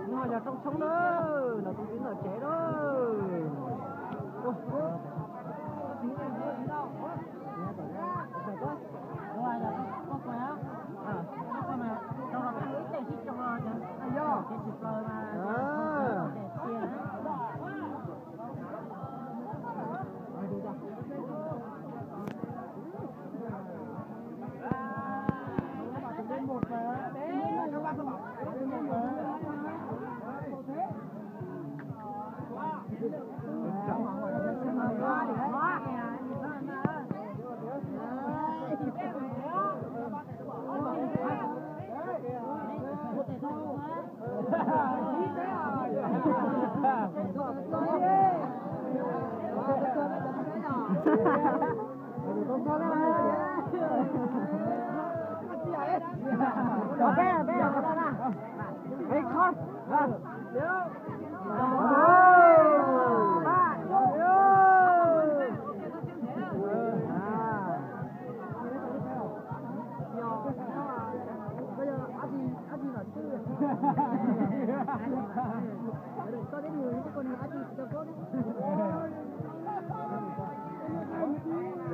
No yog rooj tshoob na, los tus txiv ntawm tsev na.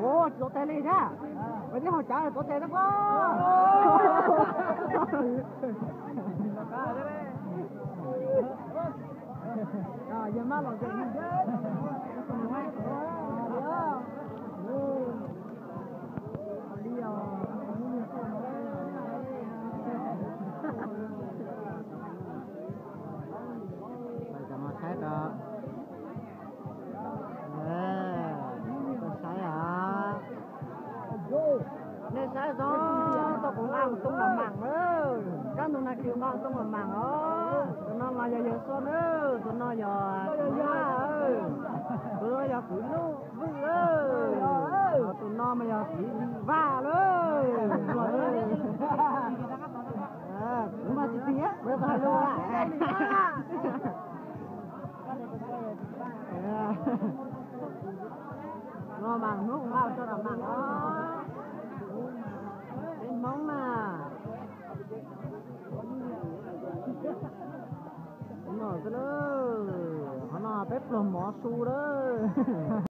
Ua, tsis tau tes li thiab. Ua, tib hauv cav tau tes na koj. Yog maj los zoo li thiab. Saib os, saib os. Nej saib os, tau kuv nqa mus too los maam na. Kab ntug no kuv nqa mus too los maam os. Tus no mas yog yawg Xua na, tus no yog Xua, tus no yog kwv Nuj Vwj, tus no mas yog kwv Vaj lawm. Kuv mas tsis tsis, kuv yog tus hais lus. Los maam hnub kuv nqa mus too los maam os. Peb Hmoob na. Hnub no xwb na, qhov no peb pluag mov su lawm.